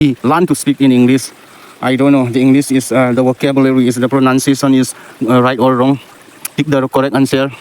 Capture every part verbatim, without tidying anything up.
Learn to speak in English. I don't know the English is uh, the vocabulary is the pronunciation is uh, right or wrong. Pick the correct answer.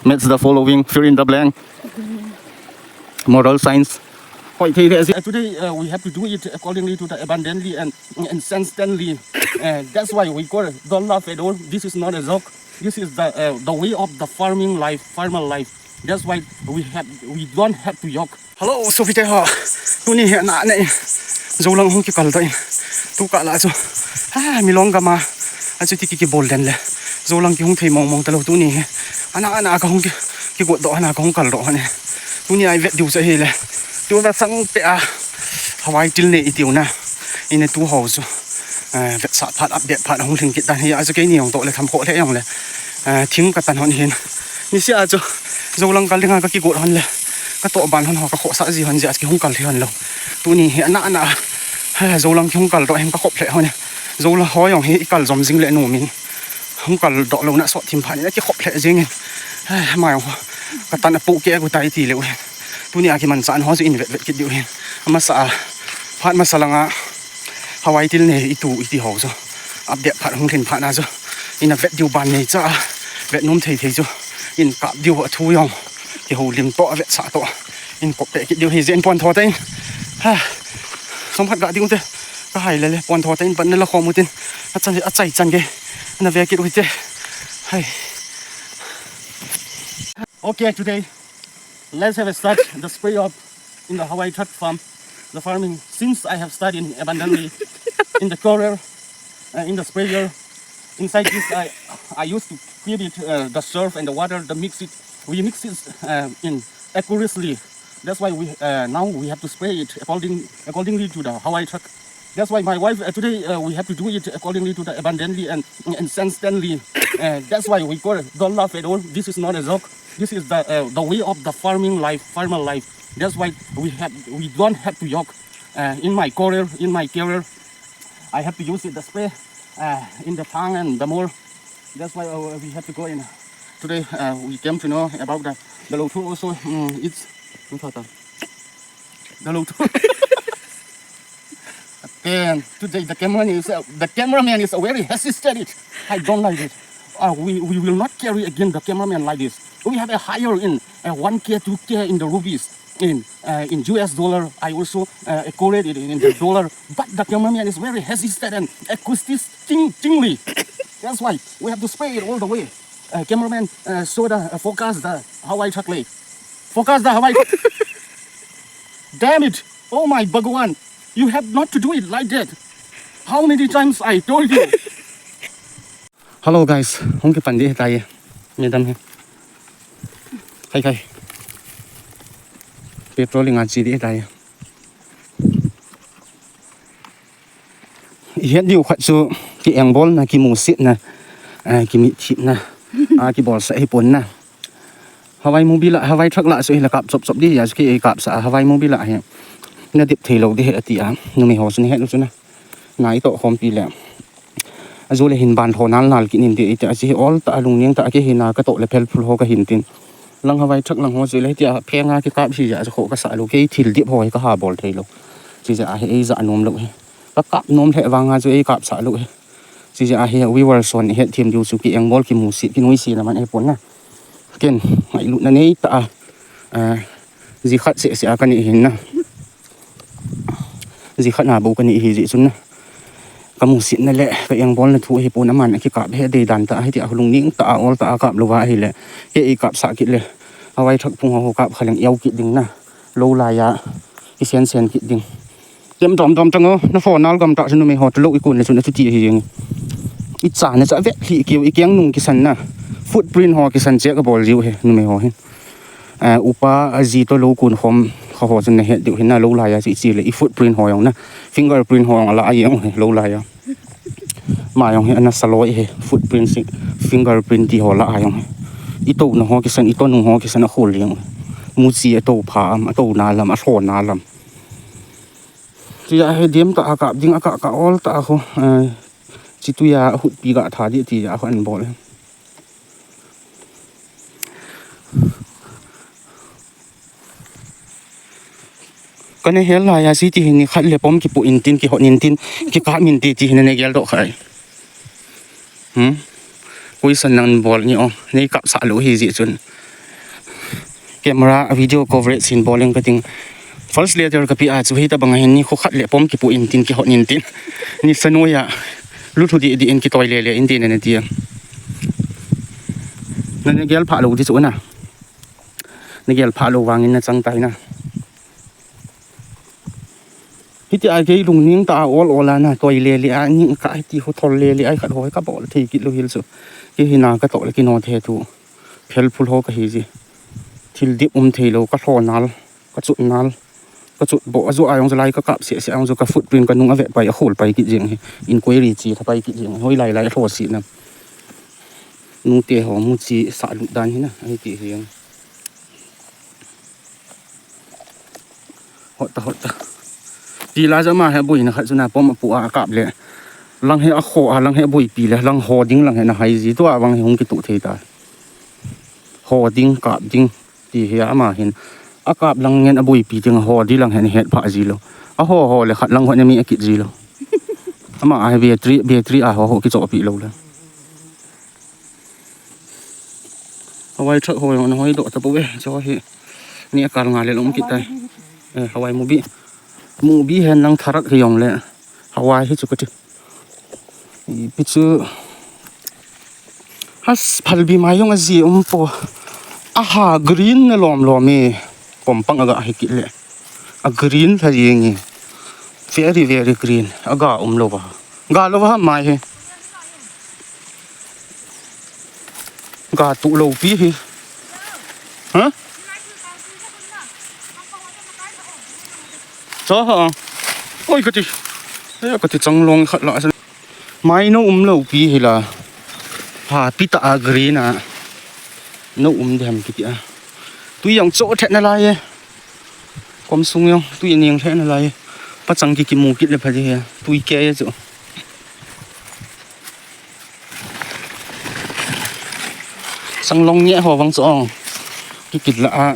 Match the following. Fill in the blank. Moral science. Hoi thei thei. Uh, today uh, we have to do it accordingly to the abundantly and, and sense tenly. Uh, that's why we call it don't laugh at all. This is not a joke. This is the uh, the way of the farming life, farmer life. That's why we have we don't have to joke. Hello, Sophie te ho. Tuni hi na nei. Zolang hung kikal doh in. Tu kah la chu. Ha, Milong gam a. Achuti ki kibol den le. Zolang kihung thei mong mong talou tuni hi. Ana ana kahung ki kigot doh ana kahung kal doh ne. Tuni a ivet diu chu ahile. Tu va sang te a. Hawai til nei itiu na. Ina tu ho chu. Eh, vetsah phat, update phat hung lhing kit dan hi. Achu keini jong toh le tham khoh le jong le. Eh, thing katan hon hin. Niseh a chu. Zolang kal dinga kakigot hon le. Katoh ban hon ho kakhohsah ji hon jeh a chu kihung kal thei hon lou. Tuni hi ana ana. Ha, Zolang kihung kal doh hin kakhop lheh hon. Zolang ho jong hi ikal jom jing le nom in. Hung kal doh louna sot thim phat in akikhop lheh jing in. Ha, ma jong ho. Katan apoh keh agu tai ti leu hin. Tuni a kimanchah ho chu in vet vet kit diu hin. Amasa a. Phat masa langa. Hawai til nei itu iti ho chu. Update phat hung lhin phat na chu. Ina vet diu ban nei cha a. Vet nom thei thei chu. In kap diu a thu jong. Kihoulim toh a vetsah toh. In kop peh kit diu hi jeh in pon tho tah in. Ha. Som khat ga ding u te. Ka hai le le pon tho tah in pan na la khom u tin. Achai achai chan ge. Na ve kit u te. Hai. Okay, today let's have a start the spray of in the Hawai truck farm, the farming. Since I have studied abundantly in the career, uh, in the sprayer, inside this I I used to feed it uh, the surf and the water, the mix it. We mix it uh, in accurately. That's why we uh, now we have to spray it according accordingly to the Hawai truck. That's why my wife uh, today uh, we have to do it accordingly to the abundantly and and sense tenly. Uh, that's why we call it don't laugh at all. This is not a joke. This is the uh, the way of the farming life, farmer life. That's why we have we don't have to joke. Uh, in my career, in my career, I have to use it the spray uh, in the farm and the more. That's why uh, we have to go in. Today uh, we came to know about the the lotu also. Um, it's the lotu. Again, today the cameraman is uh, the cameraman is very hesitant. I don't like it. Uh, we we will not carry again the cameraman like this. We have a higher in uh, one K, two K in the rupees in uh, in U S dollar. I also uh, accorded it in the dollar. But the cameraman is very hesitant and acoustic ting tingly. That's why we have to spray it all the way. Uh, cameraman, uh, show the uh, focus the Hawai truck lay. Focus the Hawai. Damn it! Oh my Bhagwan! You have not to do it like that. How many times I told you? Hello guys, hung kipan di tayo. Madam he. Kai kai. Petrol nga chi di tayo. Ihet diu khat chu ki engbolna, kimusitna, eh, kimitthipna, a kibolsah hi pon na. Hawai movie la, Hawai truck la chu hila kap chop chop di ya chu ki kap sa Hawai movie la hi. Na dip thei lou di he ati a. Numei ho chu ni het lu chu na. Nai toh khompi le. Azu le hin ban tho nal nal kit nin ti ite achi ol ta alung ning ta a ki hina ka toh le phel phul ho ka hin tin. Lang Hawai truck lang ho chu le tia phenga ki kap hi ya chu kho ka sa lou kei thil dip ho hi ka ha bol thei lou. Chi ja a hi ei ja nom lou hi. Ka kap nom le vang a chu ei kap sa lou hi. Chi ja a hi viewer son het thim diu chu ki engbol kimusit kinuisi na man ei pon na. Ken ngailut na nei ta a. Ah, ji khat se se a ka ni hin na. Ji khat na bu ka ni hi ji chun na. Ka musitna le ka engbolna thu hi pon aman a ki kap he dei dan ta hi ti a lung ning ta a ol ta a kap lou va hi le. He i kap sa kit le. Hawai truck phung ho kap kha leng yau kit ding na. Lou lai a. Ki sen sen kit ding. Kem dom dom tang o. Na phone nal gam ta chu numei ho ta lou i kun le chun a chu ti hi jeng. I cha na cha vet hli kiu i keng nung kisan na. Footprint ho kisan che ka bol jiu he numei ho hin. Eh, upa aji to lou kun khom kha ho chun na het diu hin na lou lai a chu i chi le i footprint ho jong na fingerprint ho jong ala a jeng hi lou lai a. Ma jong hi ana sa loi hi footprint si fingerprint ti ho la a jong hi. I to na ho kisan i to nung ho kisan a khol jeng. Mu chi a to pha am a to na lam a tho na lam. Ti a he dem ta a kap ding a ka ka ol ta a ho. Eh, chi tu ya hut pi ga tha di ti ya ho an bol. Kana hel lai a si ti hin ni khat le pom kipu in tin, kihot in tin, kikap in tin ti hin na gel doh khai. Hmm? Koi san nang bol ni o, nei kap sa lo hi ji chun. Camera, video coverage sin bol eng ka ting. False letter ka pi a chu hi ta bang hin ni khu khat le pom kipu in tin, kihot in tin. Ni sa no ya, lu thu di di in kitoi le le in tin na ti. Na na gel pha lo di chu na. Na gel pha lo vang in na chang tai na. Hiti a kei lungning ta a ol ol a na toi le le a ning ka hiti ho thol le le a khat hoi ka bol thei kit lo hil chu. Kei hi na ka to le ki no the tu. Phel phul ho ka hi ji. Thil dip um thei lo ka hlo nal, ka chut nal, ka chut bo a zu a yong lai ka kap se se a yong ka footprint ka nung a vet pai a khol pai kit jing hi. Inquiry chi tha pai kit jing. Hoi lai lai hlo si na. Nu te ho mu chi sa lut dan hi na. Ai ti hi. Hot ta, hot ta. Ti la jama he bui na khat chu na pom a pu a kap le. Lang he a kho a, lang he bui pi le, lang ho ding lang he na hai ji tu a vang he hung ki tu thei ta. Ho ding, kap ding, ti he ama hin. A kap lang ngen a bui pi ding ho di lang he na het pha ji lo. A ho ho le khat lang ho na mi a kit ji lo. Ama a he battery, battery a ho ho ki cho pi lo le. Hawai truck ho jong na hoi doh ta poi, cho hi. Ni a kal nga le lom kit tai. Eh, Hawai mubi. Mubi hen lang tharak hi jong le. Hawai hi chu ka ti. Ipi chu. Has phalbi mai jong a ji um po. Aha green na lom lom e. Pom pang aga hi kit le. A green tha jing e. Very, very green. Aga um lo va. Ga lo va mai hi. Ga tu lo pi hi. Ha? Cho ha. Oi, ka ti. Eh, ka ti chang long khat la san. Mai no um lo pi hi la. Ha, pi ta a green a. No um dem ki ti a. Tui jong cho thet na lai e. Kom sung jong, tui ning thet na lai e. Pa chang ki ki mu kit le pha ji he. Tui ke e chu. Sang long nge ho vang chu ong. Ki kit la a.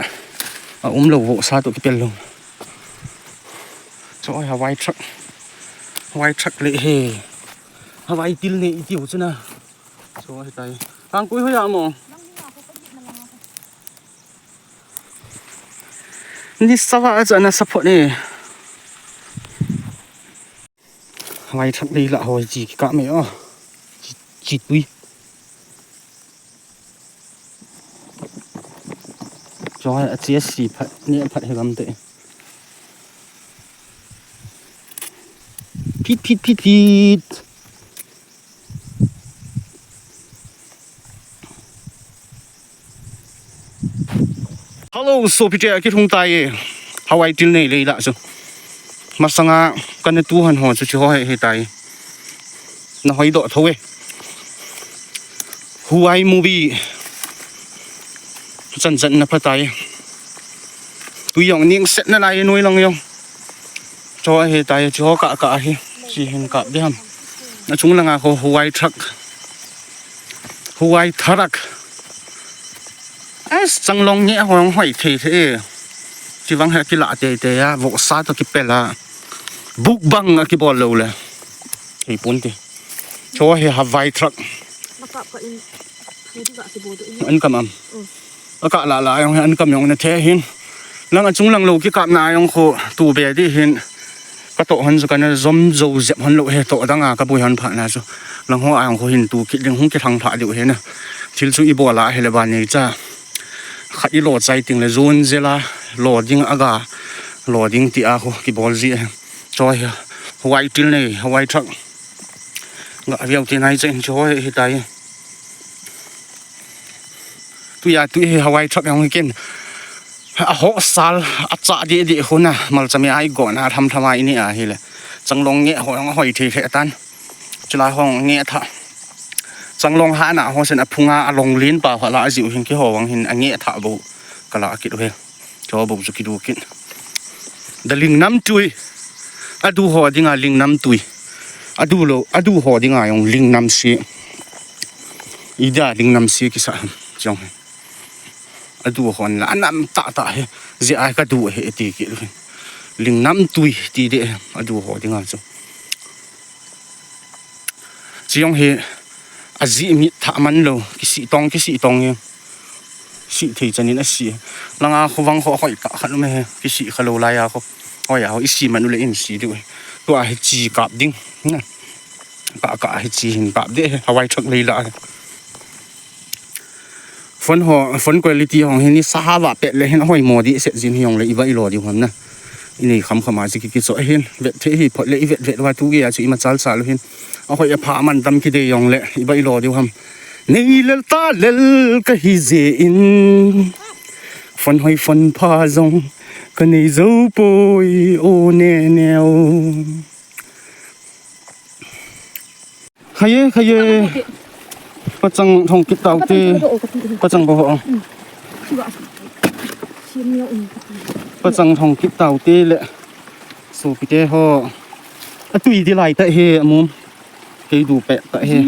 A um lo vo sa tu ki pel lo. Cho ai Hawai truck. Hawai truck le he. Hawai til ne i tiu chu na. Cho ai tai. Tang kui ho ya mo. Ni sawa a chu na support ni. Hawai truck le la hoi chi ki ka me o. Chi, chi tui. Cho ai a chi a si phat, ni phat he gam te. Phit, phit, phit, phit. Hello, sopi te, a kilhung tai e. Hawai til nei lei la chu. Masanga kana tu han ho chu chi ho he, he tai. Na hoi doh tho e. Hawai mubi. Chan chan na pha tai. Tui jong ning set na lai noi lang jong. Cho he tai, cho ka ka hi. Chi hin ka de ham. Na chung langa ho Hawai truck. Hawai truck. As chang long nge hong hoi thei thei. Chi vang he ki la te te ya, vo sa to ki pe la. Buk bang a ki bol lo le. Thei pun ti. Cho he Hawai truck. Makap ka in. Hindi ka si bodo in. An kam am. Mm. Aka la la jong he an kam jong na the hin. Lang a chung lang lo ki kap na jong kho tu be di hin. Ka to hon chu kana zom zo zep hon lo he to dang a ka bui hon pha na chu. Lang ho a jong kho hin tu kit ding hung ki thang pha diu he na. Thil chu i bol a he le ba nei cha. Khat i lo chai ting le zon zela lo ding aga lo ding ti a kho ki bol ji he. Cho he. Hawai til nei, Hawai truck. Ga viau ti nai chen cho he, he tai. Tui a tui hi Hawai truck jong hi ken. A ho sal, a cha di di khu na, mal chami ai go na, tham tham ai ni a hi le. Chang long nge ho jong hoi thei thei tan. Chula hong nge tha. Chang long ha na ho sen a phunga a long lin pa pha la a jiu hin ki ho vang hin a nge tha bo. Ka la a kit u he. Cho bo chu ki du kit. Da ling nam tui. A du ho dinga ling nam tui. A du lo, a du ho dinga jong ling nam si. I da ling nam si ki sa ham. Jong he. A du hon la, a nam ta ta he. Ji ai ka du he ti ki. Ling namtui ti deh, adu ho dinga chu. Chi jong hi, ajih mit thah man lou, kisih tong, kisih tong hi. Sih thei chan in asih. Langa khovang ho hoi kah khat um e, kisih kha lou lai a kho. Hoi a ho, isih man uleh in sih diu. Tua hi chi kap ding. Na. Kah kah hi chi hin kap deh, hawai thak lei la. Phone ho, phone quality hong hin nisa hava pet le hin hoi mo di set jin hi jong le iva ilo diu ham na. Inei kham kham a chi ki kiso hin, vet thei hi phot le i vet vet va tu ge a chu ima chal chal hin. Ahoi apha man tam kidei jong le iva ilo diu ham. Nei lel ta lel ka hi je in. Phone hoi phone pha jong ka nei jou poi o ne ne o. Khaye, khaye. Pachang thong kit tau te. Pachang bo ho. Pachang thong kit tau te le. Sopite ho. Atui di lai ta he amum. Kei du pet ta he.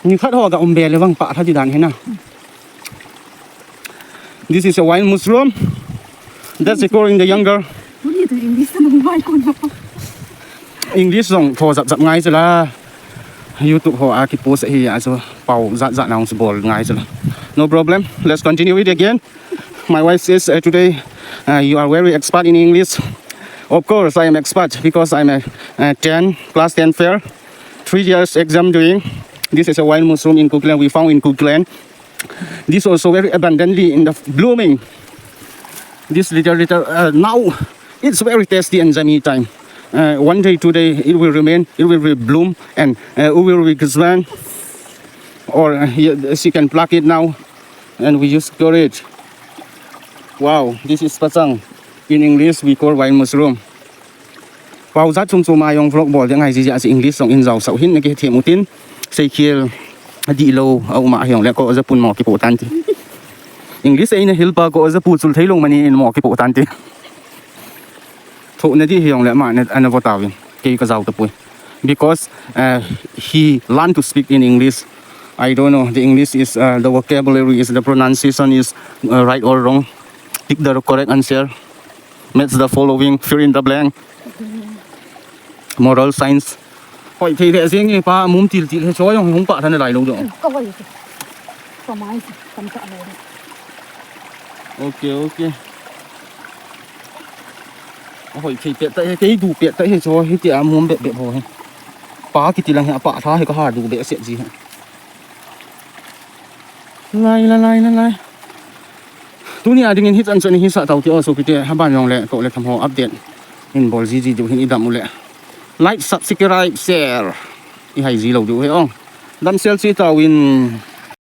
Ni khat ho ga um be le vang pah tha di dan he na. This is a wild mushroom. That's according the younger. Tuni tu English na nung bai ko na. English jong tho jap jap ngai chu la. YouTube ho a ki post hi a chu pau jat jat na hung bol ngai chu la. No problem. Let's continue it again. My wife says, uh, today, uh, you are very expert in English. Of course, I am expert because I'm a, a ten, class ten fail. Three years exam doing. This is a wild mushroom in Kukiland. We found in Kukiland. This also very abundantly in the blooming. This little, little, uh, now it's very tasty and yummy time. Uh, one day, two day, it will remain, it will be bloom, and, uh, we will be given, or, uh, he, she can pluck it now, and we use curry it. Wow, this is pachang. In English, we call wild mushroom. Pau jat chom chom a jong vlog bol ding ahi jeh a chu English jong in jao sau hin na kithem u tin. Seikhel adih lou a um a hi jong le ko ja pun mo kipo tan ti. English eina hilpa ko ja pu chul thei lou mani in mo kipo tan ti. Thoh na di hi jong le ama na, ana vo tauvin. Kei ka jao tapoi. Because, uh, he learned to speak in English. I don't know. The English is, uh, the vocabulary is, the pronunciation is, uh, right or wrong. Pick the correct answer. Match the following, fill in the blank. Moral science. Hoi thei le jeng e pa, mum til til he choi hung pa than lai lou do. Ka hoi. Ka mai si, kam ta lou. Okay, okay. Hoi thei pet ta he, kei du pet ta he choi, hiti a mum bep bep ho he. Pa kiti lang he, pa tha he ka ha du be set ji he. Lai, lai, lai, lai, lai. Tuni a dingin hichan chan hi sa tau ti o sopite, haban jong le, to le tham ho update. In bol ji ji diu hin i dam u le. Like, subscribe, share. I hai ji lou diu he ong. Damsel chi tauvin.